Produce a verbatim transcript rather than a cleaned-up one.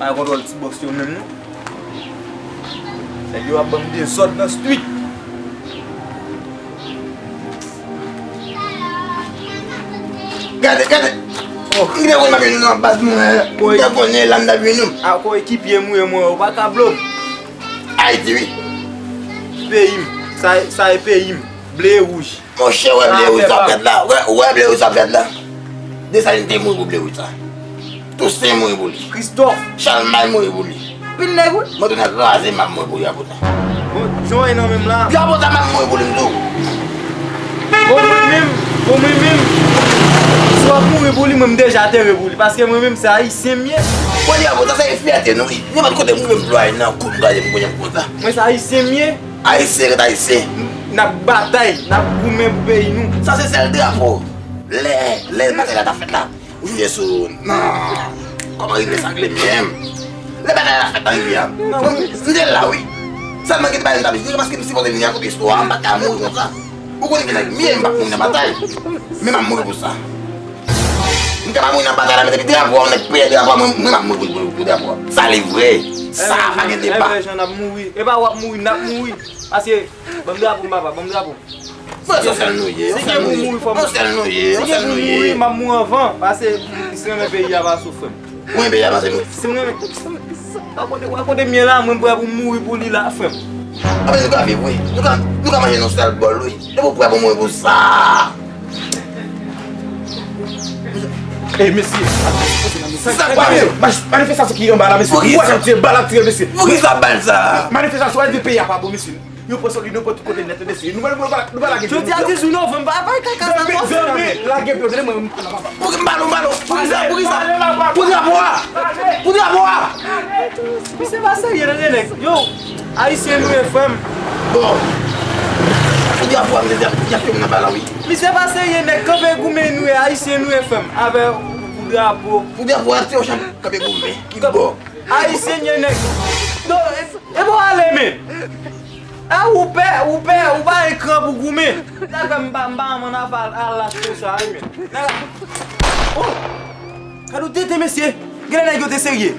Pa kontwòl ti bòs yo menm non. Nèg yo ap ban m dezòd nan street. Gade, gade. Oh. M te konn m ap vin nan baz mwen. M te konnen la m t ap vin nou. A ko ekipye m ou ye mwen, ou pa ka blo m. Ayiti wi. Peyi m. Sa, sa e peyi m. Ble e wouj. Monchè, wè ble wouj sa fèt la. Wè, wè ble wouj sa fèt la. Desalin te mouri pou ble wouj sa. Tousen mouri pou li. Kristòf. Chalmay mouri pou li. Pil nèg wi. Mwen tounen kraze m ap mouri pou drapo sa. Bon, John nan menm la. Drapo sa m ap mouri pou li m tou. Bon, mwen menm, bon, mwen menm, si w ap mouri pou li, mwen m deja antere pou li. Paske mwen menm, se ayisyen m ye. Bon, drapo sa, se fyète nou wi. Nenpòt kote m rive m plwaye nan kou m gade m konnen m konsa. Mwen, se ayisyen m ye. Ayisyen ret ayisyen. N ap batay, n ap goumen pou peyi nou. Sa se sèl drapo. Lè, lè batay la t ap fèt la, ou sonje sou, nan, kòman rive sangle menm. Lè batay la fèt nan rivyè a. Mwen, m te la wi. Sèlman gen de bagay m t ap jere paske m sipoze vini akote istwa a, m pa t ka mouri konsa. Ou konnen ki nèg m ye, m p ap mouri nan batay. Men m ap mouri pou sa. M ka pa mouri nan batay la, men depi drapo a, yon nèg peye drapo a, mwen, mwen m ap mouri pou, pou, pou drapo a. Sa li vre. Sa pa gen deba. Envè jan n ap mouri. E pa w ap mouri, n ap mouri. Paske, ban m drapo m, papa, ban m drapo m. Frè, se yon sèl nou ye, yon sèl nou ye. Yon sèl nou ye, yon sèl nou ye. Si gen pou mouri, m ap mouri anvan. Paske, m renmen peyi a pase w, frè m. Ou renmen peyi a pase nou? Si m renmen, pa kote, pa kote m ye la, mwen prè pou mouri pou li la, frè m. Anben, nou ka viv, wi. Nou ka, nou ka manje nan yon sèl bòl, wi. Depi w prè pou mouri pou sa. Ey, mesye. Sa k pase? Manifestasyon ki anba la, mesye. Poukisa? Bal ap tire, bal ap tire, mesye. Poukisa bal sa? Manifestasyon, wè di peyi a pa bon, mesye. Yo pran sòl yo nenpòt kote nèt, mesye. Nou pa, nou pa, nou pa lage pye. Jodi a dizuit novanm, pa, pa kaka sa. Zanmi, zanmi, lage pye, tande mwen, m pa la, papa. Poukisa, poukisa, poukisa? Pou drapo a! Pou drapo a! Misye pa serye, tande nèg. Yo, ayisyen nou ye, frè m. Bon. Pou drapo a, misye ap, ap fè m nan bal la, wi. Misye pa serye, nèg. Kanpe goumen nou ye, ayisyen nou ye, frè m. Avè pou drapo. Pou drapo a, se yon chan kanpe goumen. Ki bò? Ayisyen ye nèg. Non, e, e bon ale, men. A ou pè, ou pè, ou pa ekran pou goumen. Sa fè m pa, m pa ann afè al, al lach konsa, wi, men. Nèg la, oh! Gade yon tenten, mesye. Genlè nèg yo te serye.